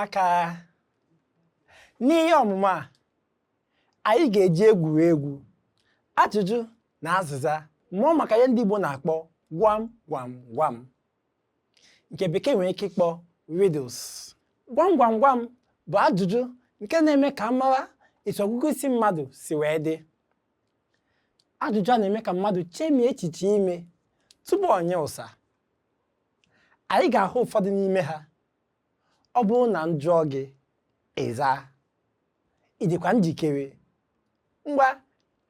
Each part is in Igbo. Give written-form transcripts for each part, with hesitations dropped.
Ụmụaka, n'ihe ọmụmụ a, anyị ga-eji egwuregwu, ajụjụ na azịza mụọ maka ihe ndị Igbo na-akpọ gwam gwam gwam, nke Bekee nwere ike ịkpọ riddles. Gwam gwam gwam bụ ajụjụ nke na-eme ka a mara etu ọgụgụ isi mmadụ si wee dị. Ajụjụ a na-eme ka mmadụ chemie echiche ime tupu o nye ụsa. Anyị ga-ahụ ụfọdụ n'ime ha. Ọ bụrụ na m jụọ gị, ị zaa. Ị dịkwa njikere? Ngwa,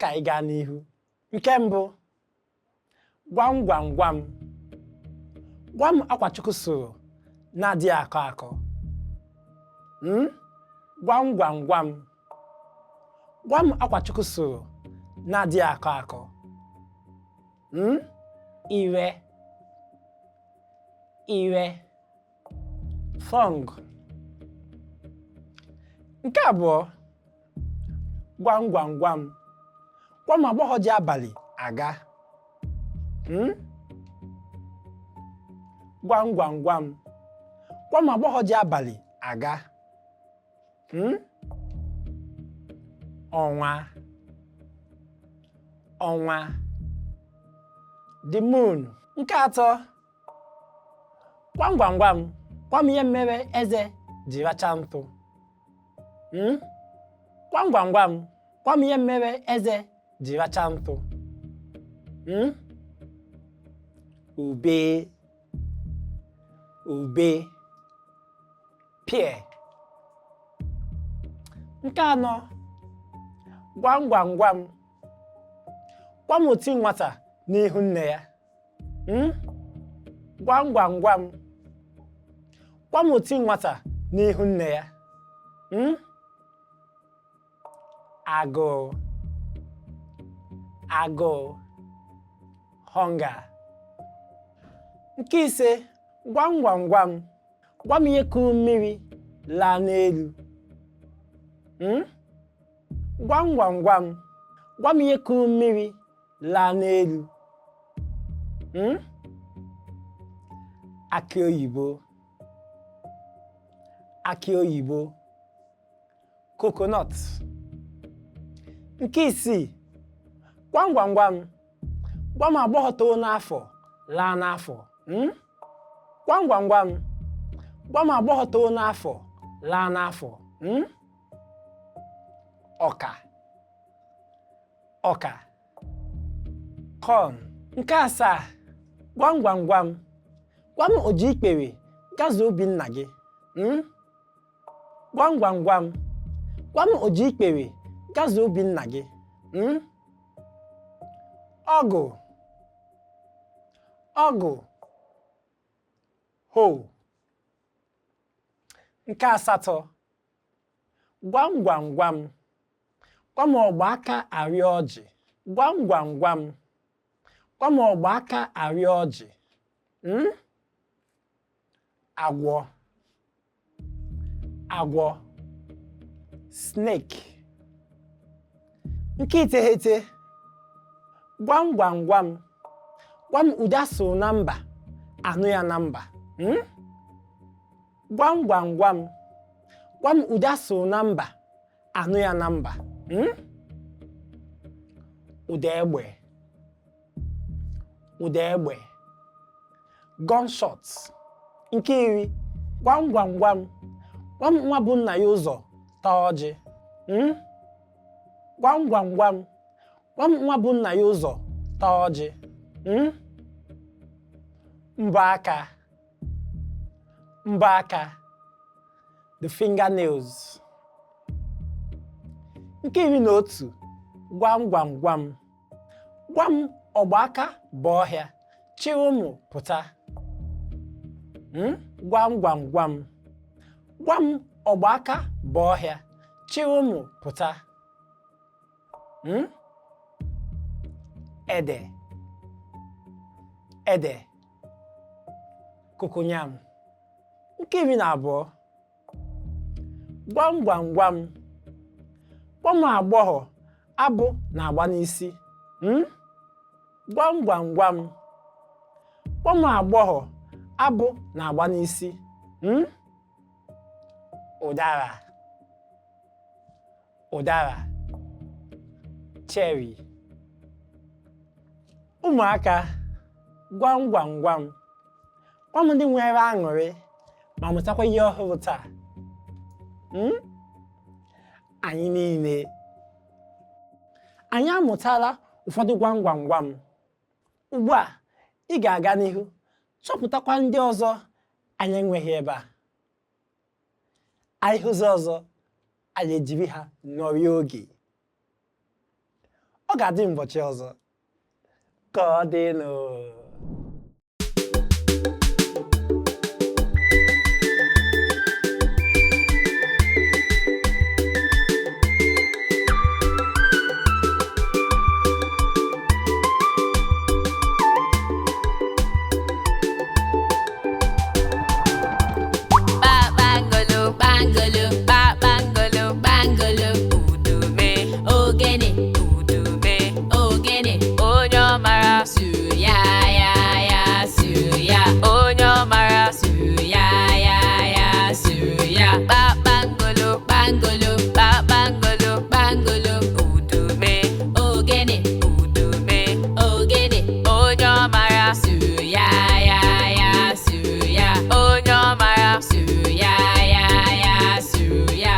ka anyị gaa n'ihu. Nke mbụ, gwam gwam gwam. Gwa m akwa Chukwu sụrụ na-adịghị akọ akọ. Gwam gwam gwam. Gwa m akwa Chukwu sụrụ na-adịghị akọ akọ. Ire. Ire. Tongue. Nke abụọ, gwam gwam gwam. Gwa m agbọghọ ji abalị aga. Gwam gwam gwam. Gwa m agbọghọ ji abalị aga. Ọnwa. Ọnwa. The moon. Nke atọ, gwam gwam gwam. Gwa m ihe mere eze ji racha ntụ. Gwam gwam gwam. Gwa m ihe mere eze ji racha ntụ. Ube. Ube. Pear. Nke anọ, gwam gwam gwam. Gwa m oti nwata n'ihu nne ya. Gwam gwam gwam. Gwa m oti nwata n'ihu nne ya. Agụụ. Agụụ. Hunger. Nke ise, gwam gwam gwam. Gwa m ihe kuru mmiri laa n'elu. Gwam gwam gwam. Gwa m ihe kuru mmiri laa n'elu. Akị oyibo. Akị oyibo. Coconut. Nke isii, gwam gwam gwam. Gwa m agbọghọ too n'afọ laa n'afọ. Gwam gwam gwam. Gwa m agbọghọ too n'afọ laa n'afọ. Ọka. Ọka. Corn. Nke asaa, gwam gwam gwam. Gwa m oji ikpere gazuo ubi nna gị. Gwam gwam gwam. Gwa m oji ikpere gazuo ubi nna gị. Ọgụ. Ọgụ. Hoe. Nke asatọ, gwam gwam gwam. Gwa m ọgba aka arịọ ọjị. Gwam gwam gwam. Gwa m ọgba aka arịọ ọjị. Agwọ. Agwọ. Snake. Nke iteghete, gwam gwam gwam. Gwa m ụda asụrụ na mba anụ ya na mba. Gwam gwam gwam. Gwa m ụda asụrụ na mba anụ ya na mba. Ụda egbe. Ụda egbe. Gunshots. Nke iri, gwam gwam gwam. Gwa m nwa bu nna ya ụzọ taa ọjị. Gwam gwam gwam. Gwa m nwa bu nna ya ụzọ taa ọjị. Mbọ aka. Mbọ aka. The fingernails. Nke 11, gwam gwam gwam. Gwa m ọgba aka ba ọhịa chịrị ụmụ pụta. Gwam gwam gwam. Gwa m ọgba aka ba ọhịa chịrị ụmụ pụta. Ede. Ede. Cocoyam. Nke 12, gwam gwam gwam. Gwa m agbọghọ abụ na-agba n'isi. Gwam gwam gwam. Gwa m agbọghọ abụ na-agba n'isi. Ụdara, ụdara, cherry. Ụmụaka, gwam gwam gwam, gwa m ndị nwere aṅụrị ma mụtakwa ihe ọhụrụ taa. Anyị niile anyị amụtala ụfọdụ gwam gwam gwam. Ugbu a ị ga-aga n'ihu chọpụtakwa ndị ọzọ anyị enweghị ebe a. Anyị hụzi ọzọ, anyị ejiri ha nọrịa oge. Ọ ga-adị ụbọchị ọzọ. Ka ọ dịnụ. Kpakpangolo, kpangolo, kpakpangolo, kpangolo, udume, ogene, udume, ogene, onye ọmara suru ya ya ya suru ya, onye ọmara suru ya ya ya suru ya. Kpakpangolo, kpangolo, kpakpangolo, kpangolo, udume, ogene, udume, ogene, onye ọmara suru ya ya ya suru ya, onye ọmara suru ya ya ya suru ya.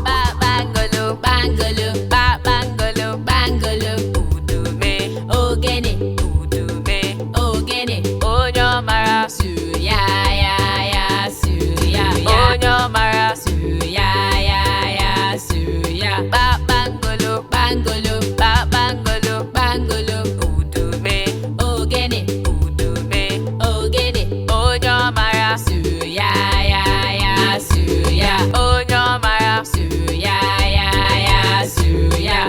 Kpakpangolo, kpangolo, kpakpangolo, kpangolo, udume, ogene, udume, ogene, onye ọmara suru ya ya ya suru ya, onye ọmara suru ya ya ya suru ya. Kpakpangolo, kpangolo, kpakpangolo, kpangolo, udume, ogene, udume, ogene, onye ọmara suru ya ya ya suru ya, onye ọmara suru ya ya ya suru ya.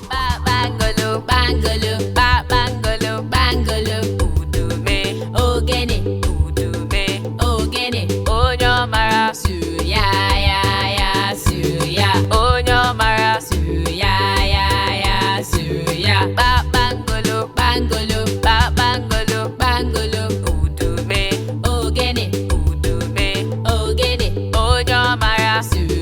Kpakpangolo, kpangolo, kpakpangolo, kpangolo, udume, ogene, udume, ogene, onye ọmara suru ya ya ya suru ya, onye ọmara suru ya ya ya suru ya. Kpakpangolo, kpangolo, kpakpangolo, kpangolo, udume, ogene, udume, ogene, onye ọmara suru